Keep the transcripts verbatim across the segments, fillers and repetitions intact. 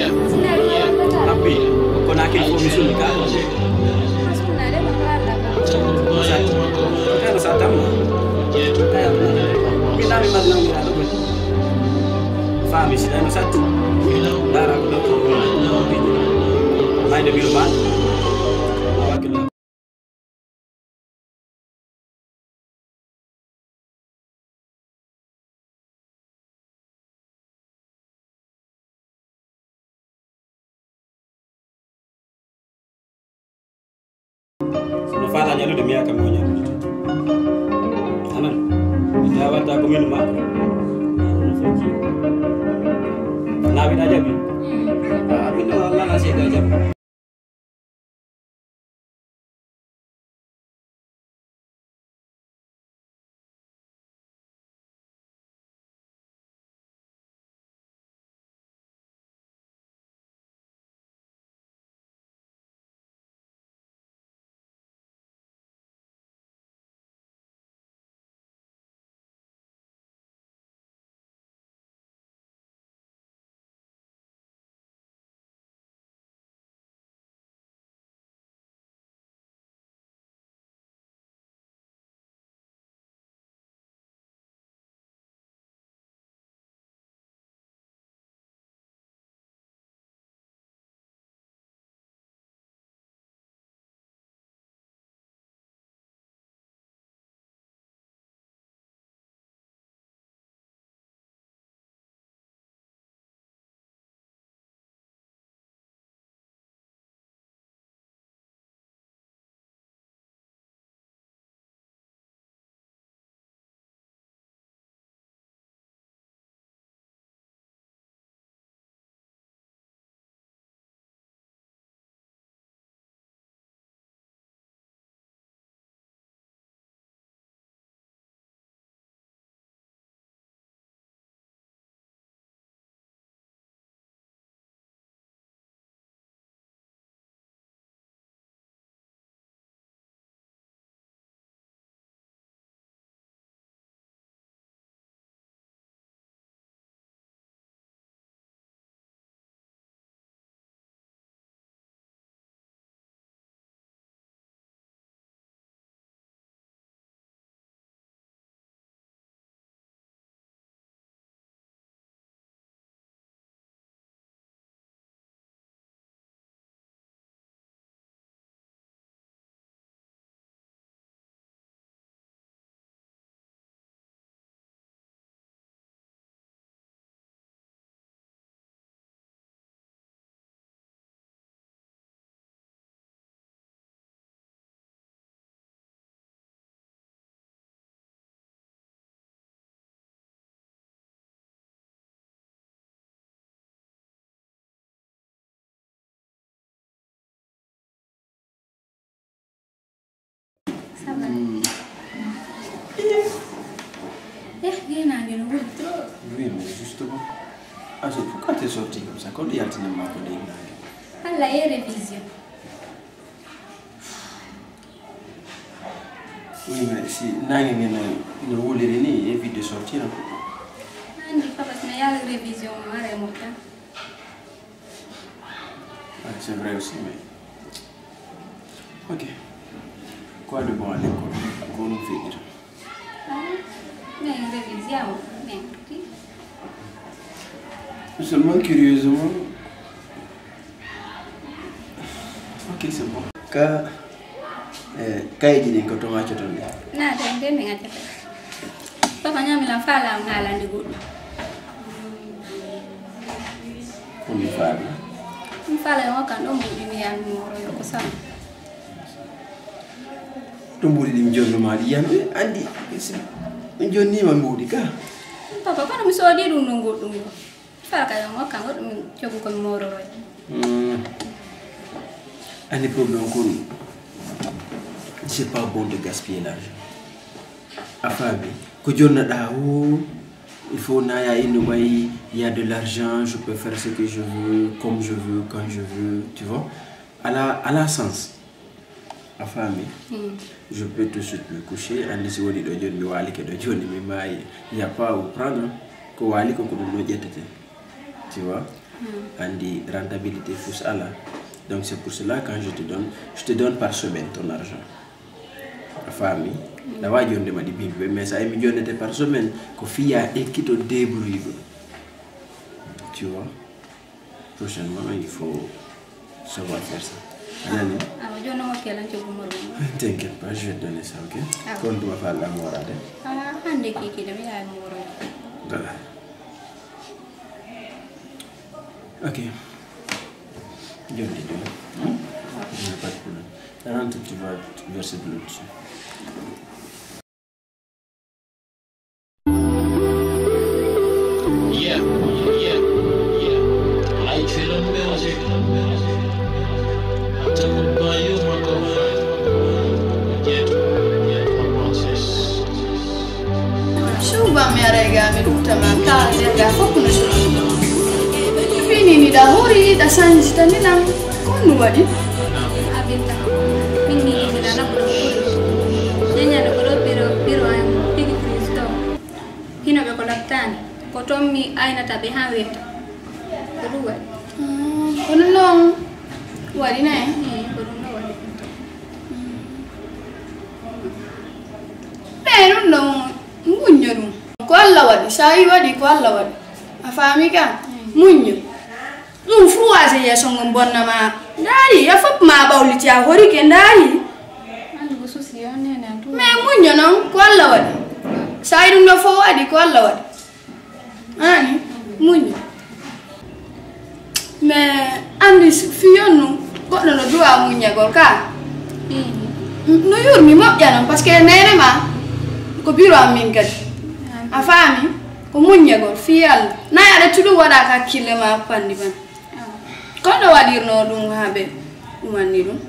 Abbi, ko na kin ko mi suni ka ko. Masuna de ba kala. Sati. Ka sati. Mi na mi ma na mi na. Fa mi si na sati. Dara ko do. Mai de bi ba. No faala ñalude mi yaka mo ñalude. Anan. Ya warta ko min ma. Na wida jabi. Ah, min no Allah na se ga jabi. Ça va. Eh, yéen a ngi woon trop. Oui, mais justement. Ah, c'est pourquoi tu es sorti comme ça? Kon yaltina ma ko dégg naa ngi. Allah, et révision. Oui, mais si nangi ngeen no wuliri ni, évite de sortir. Andi papa, mais il y a la révision, on va remonter. Ah, c'est vrai aussi, mais. Ok. Quoi de bon à l'école? Qu'on fait dire. Ah, mais révision, mais. Seulement curieusement. Ok, c'est bon. Ka, eh, kayji ɗin ko to ngaccoton ɗi? Na, to nde mi ngaccata. Papa ñami lan fala ngalandi goɗɗo. Ko mi faala? Mi fala yo kan ɗon buɗi mi yan moro yo ko sama. Ɗum buɗi ɗi mi jonno ma ɗi yan andi. Ɗum jonni ma buɗi ka. Papa kono mi soodi ɗum ɗon goɗɗum. Fala ka yo ngokka goɗɗum jogu ko mi mororoy. Andi problème kon, c'est pas bon de gaspiller l'argent. A faami ko jonnaɗa o, il faut naya inno may, il y a de l'argent, je peux faire ce que je veux, comme je veux, quand je veux, tu vois. Ala ala sens. A faami. Je peux tout de suite me coucher, andi si woni ɗo joni mi waalike ɗo joni mi maayi, il y a pas à vous prendre. Ko waali ko ko ɗum ɗo ƴettete. Tu vois. Andi rentabilité fus ala. Donc c'est pour cela quand je te donne, je te donne par semaine ton argent. A faami? Na waawi jonnde ma ɗi bimbi ɓe, mais ça emi jonnete par semaine, ko fiya ekkito débrouille ɗum. Tu vois? Prochainement, il faut savoir faire ça. A nani? Ah, jooni mo kelan coggu mo ɗum. T'inquiète pas, je vais te donner ça, ok? Ah. Kon tuma fa Allah mo warade. Ah, hande kiki de mi yaay mo woro. Voilà. Ok. Jonnde, jonnde. Hmm? Il n'y a pas de problème. Rentre, tu vas verser de l'eau dessus. Yeah, yeah, yeah. Light film music. Until goodbye, you my girlfriend. Yeah, yeah, my process. Suuba mi ara ga mi ɗum tama ka ga fof no suuba. Fini ni da hori da sanji tanina. Ko no waɗi? Abinta. Min ni ni na ko. Nenya no ko biro biro ay tigi Kristo. Hino ɓe ko laɓtaani. Ko toon mi aynata ɓe haa weeta. Ko ɗum waɗi. Mm, kono noon waɗi ne? Mm, ko ɗum ɗo waɗi. Mm. Mais ɗum ɗo muñño ɗum. Ko Allah waɗi, so a yi waɗi ko Allah waɗi. A faami ka? Mm. Muñño. Ɗum fuu waasa yeeso ngon bonna ma. Ndaari, ya fof ma ɓawliti a horike, ndaari. Andu ko susi yo nene an tu. Mais muñño noon, ko Allah waɗi. So a yi ɗum ɗo fof waɗi, ko Allah waɗi. Ani, muñño. Mais anndi s-, fii on nu, goɗɗo no duwa muññagol ka. Mm. No yurmi moƴƴa noon, parce que neene ma, ko biro am min kadi. Ah. A faami? Ko muññagol, fii Allah. Na yaɗa cuɗum waɗa ka hakkille ma panndi ban. Ah. Kono waɗirno ɗum haa ɓe umanni ɗum?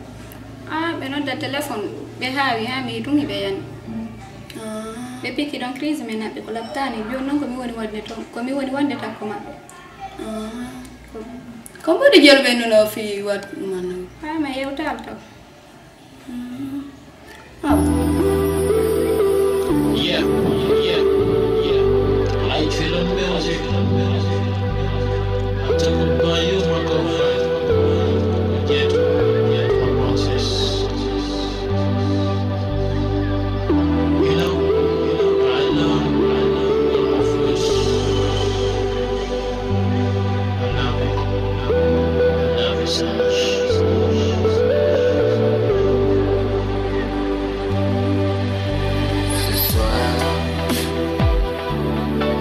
Ah, ɓe nodda téléphone, ɓe haawi haa mi tumi ɓe yani. Ah. Ɓe pikki ɗon crise men naɓɓe ko laɓtaani. Jooni noon ko mi woni waɗde toon, ko mi woni wonde tan ko maɓɓe. Ah. Ko, ko mboɗo jeelu ɓe nuno fii waɗ umanno? Ah, mi yewtaali taw. Yeah, yeah, yeah. Light film music. Until goodbye, you my girlfriend. Yeah, yeah, my process. You know, I know, I know, you're my first. Ce soir,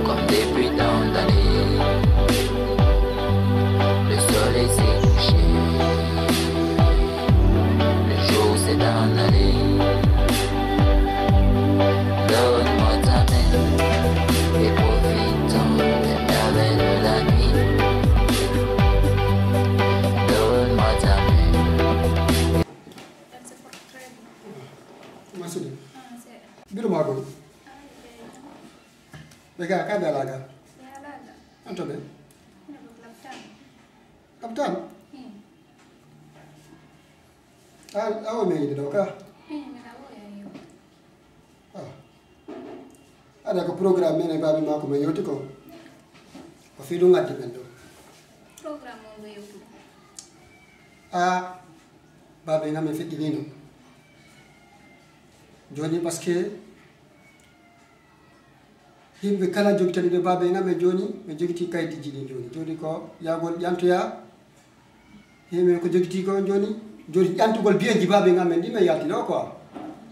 comme depuis tant d'années, le soleil s'est couché. Le jour s'est en allé. Donne-moi ta main et profitons des merveilles de la nuit. Donne-moi ta main. Masudi. Biro ma gol. Ɓe ga ka ɓe ala ga. An to ɓe. Laptan. An awo me yiɗi ɗo ka. Ah. Aɗa ko programme men e baabi maako men yewti ko. Ko fii ɗum addi men ɗo. Programme o ngo yewtude. Ah, baabi ngam men feƴƴinino. Jooni parce que yimɓe kala jogitani ɓe baabe ngam e jooni, ɓe jogiti kayitiji ɗi jooni. Jooni ko yahgol ƴantoya, yimɓe ko jogiti ko jooni, jooni ƴantugol biyeji baabe ngam en ɗi men yaltino quoi.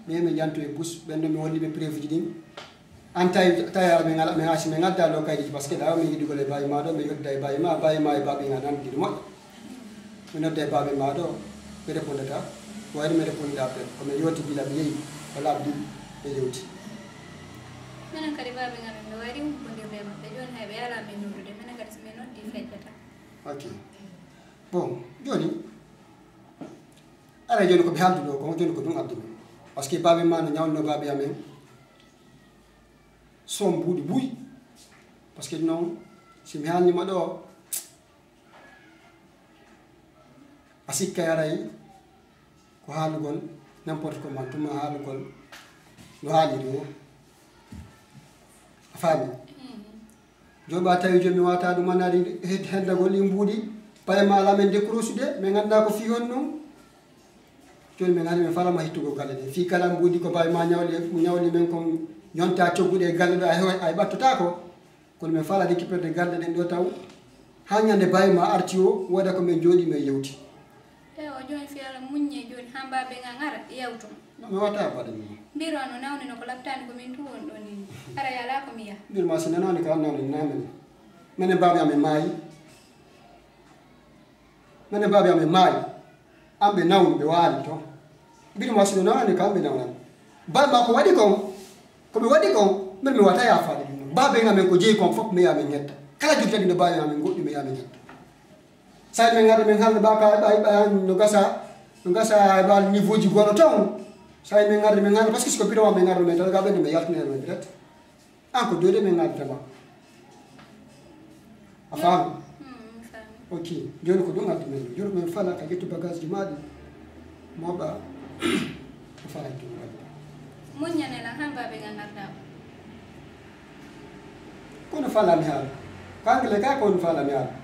Ɓe men ƴantu e bus, ɓen ɗo mi holli ɓe preuve ji ɗin. An tawi, tawi ara min ngala, min asi min ngadda ɗo kayitiji, parce que ɗa min yiɗugol e baabi ma ɗo, min yodda e baabi ma, baabi ma e baabi ngam nanndiri moƴƴa. Mi nodda e baabe ma ɗo, ɓe répondata. Wayde mi répondida appel. Ko mi yewti gila mi yehi, ko laabi ɗiɗi ɓe yewti. Minen kadi baabe ngam mi wawi humpondire e maɓɓe. Jooni hay ɓe ala min noddude. Minen kadi so min noddi feƴƴata. Ok. Bon, jooni, ara jooni ko ɓe haaldu ɗo, ko jooni ko ɗum addu mi. Parce que baabe ma no ñawno baabe amen. Son mbuuɗi buy. Parce que noon, si mi haalnima ɗo, a sikka yaray ko haalugol n'importe comment, tuma haalugol no haaliri o. A faami? Jooni ɓa tawi jooni mi wata ɗum annaade hed-, hendagol ɗi mbuuɗi, paye ma ala men décroche de, min ngannda ko fii honɗum. Jooni min ngari min falama hittugo galle ɗe. Fii kala mbuuɗi ko bawi ma ñawli, ñawli men kon yonta cogguɗe e galle ɗo ay, ay ɓattotako. Kono min fala récupérde galle ɗen ɗo taw. Haa ñande bawi ma arti o, woda ko min jooɗi min yewti. Tawi o jooni fii Alla muññe jooni haa mbaabe nga ngara yawto. No mi wata baɗa mi. Mbiro no nawni no ko laɓtaani ko min tu woni ɗo ni. Hara yala ko mi yaha. Mbir ma si nanani ka nawni namen. Menen babi amen maayi. Menen babi amen maayi. Amɓe nawni ɓe waali to. Mbir ma si no nawani ka amɓe nawani. Babi ma ko waɗi kon. Ko ɓe waɗi kon. Min mi wata yafaade ɗum. Babe ngamen ko jeyi kon fof mi yaha min hetta. Kala jogitani no babe ngamen goɗɗum mi yaha min hetta. Sai min ngara min haalda ba ka ba ba no gasa no gasa ba niveau ji goɗɗo ton. Sai min ngara min ngara parce que siko biro min ngara min tan ga ɓe min yaltina min direct. An ko dole min ngara ma. A faami? Mm, mi faami. Ok. Joni ko ɗum addi men. Joni min fala ka ƴettu bagage ji maɗi. Moɓa. A fala ƴettu bagage. Muññane lan han babe ngal ngarda. Kono faalami haala. Ko anglais ka kono faalami haala.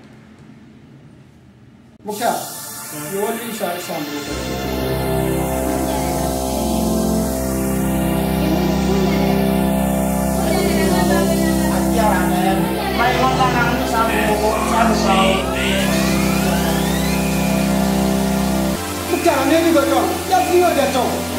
Muktar, mi wonni sa sambu. Muktar, neni ko ton. Ya fiyo de ton.